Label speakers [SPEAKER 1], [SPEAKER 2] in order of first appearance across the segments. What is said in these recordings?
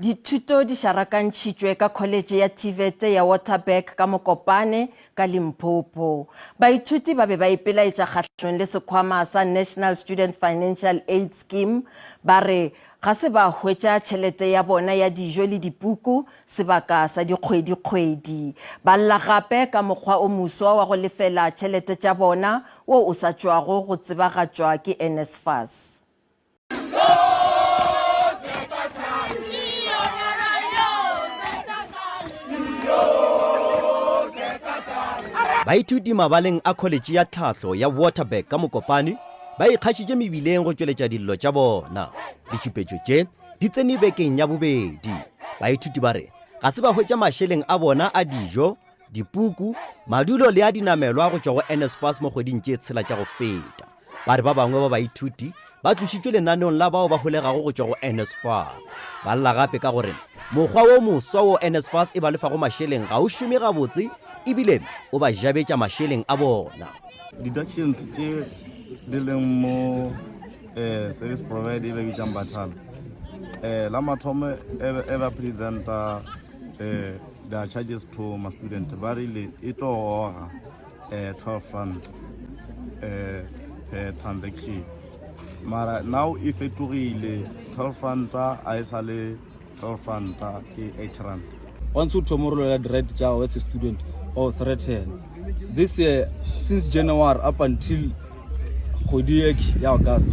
[SPEAKER 1] Dithuto di šarakantšhitšwe ka Kholetše ya TVET ya Waterberg ka Mokopane ka Limpopo. Baithuti ba be ba ipelaetša kgahlanong le sekhwama sa National Student Financial Aid Scheme ba re ga se ba hwetša tšhelete ya bona ya dijo le dipuku sebaka sa dikgwedi-kgwedi. Ba lla gape ka mokgwa o moswa wa go lefela tšhelete tša bona wo o sa tšwago go tsebagatšwa ke NSFAS.
[SPEAKER 2] Baithuti mabaleng a kholetše ya tlhahlo ya Waterberg ka Mokopane ba ikgašitše mebileng go tšweletša dillo tša bona. Ditšhupetšo tše di tsene bekeng ya bobedi. Baithuti ba re ga se ba hwetša mašeleng a bona a dijo, dipuku, madulo le a dinamelwa go tšwa go NSFAS mo kgweding tše tshela tša go feta. Ba re ba bangwe ba baithuti ba tlošitšwe lenaneong la bao ba holegago go tšwa go NSFAS. Ba lla gape ka gore mokgwa wo moswa wo NSFAS e ba lefago mašeleng ga o šome gabotse ebile o ba jabetša mašeleng a bona.
[SPEAKER 3] Deductions tše di leng mo eh, service provider e ba bitsang bathala eh, la mathomo e ba presenta eh, their charges to ma student ba rile e tlo goga eh, 12 rand eh, per transaction mara now e fetogile 12 ranta a e sa le 12 ranta ke 8 rand
[SPEAKER 4] once o thoma o rolela di-right tša gago as a student o threaten this year since january up until kgwedi e ya august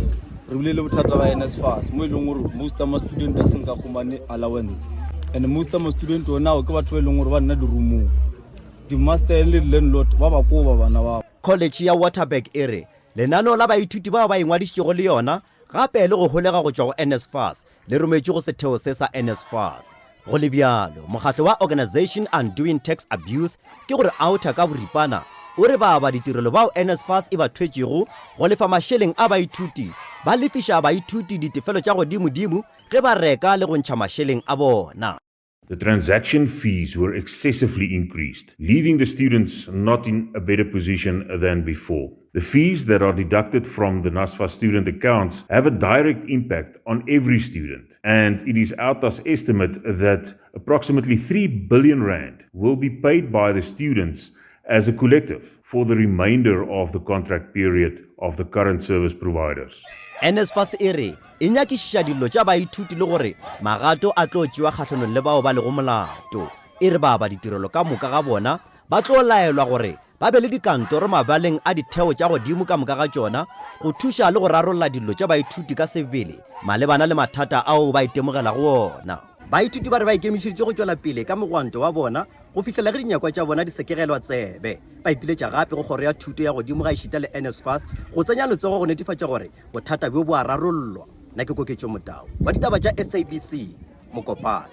[SPEAKER 4] re bile le bothata ba nsfas mo e leng gore most ama student a seng ka khumane allowance and most ama student one ao ke batho ba e leng gore ba nna di-roomong di-master le di-landlord ba ba koba bana bao.
[SPEAKER 2] Kholetšhe ya Waterberg e re lenaneo la baithuti bao ba ingwadišitšego le yona gape le go holega go tšwa go NSFAS le rometšwe go setheo se sa NSFAS. Go le bjalo, mokgatlo wa Organisation Undoing Tax Abuse, ke gore OUTA ka boripana, o re baaba ditirelo bao NSFAS e ba thwetšego go lefa mašeleng a baithuti ba lefiša baithuti ditefelo tša godimodimo ge ba reka le go ntšha mašeleng a bona.
[SPEAKER 5] The transaction fees were excessively increased, leaving the students not in a better position than before. The fees that are deducted from the NSFAS student accounts have a direct impact on every student, and it is OUTA's estimate that approximately 3 billion rand will be paid by the students as a collective for the remainder of the contract period of the current service providers.
[SPEAKER 2] NSFAS e re e nyakišiša dillo tša baithuti le gore magato a tlo tšewa kgahlanong le bao ba lego molato. E re baabaditirelo ka moka ga bona ba tlo laelwa gore ba be le dikantoro mabaleng a ditheo tša godimo ka moka ga tšona go thuša le go rarolla dillo tša baithuti ka sebele malebana le mathata ao ba itemogelago ona. Baithuti ba re ba ikemišeditše go tšwela pele ka mogwanto wa bona go fihlela ge dinyakwa tša bona di sekegelwa tsebe. Ba ipiletša gape go Kgoro ya Thuto ya Godimo gaešita le NSFAS go tsenya letsogo go netefatša gore bothata bjo bo a rarollwa. Nna ke Koketšo Motau wa ditaba tša SABC, Mokopane.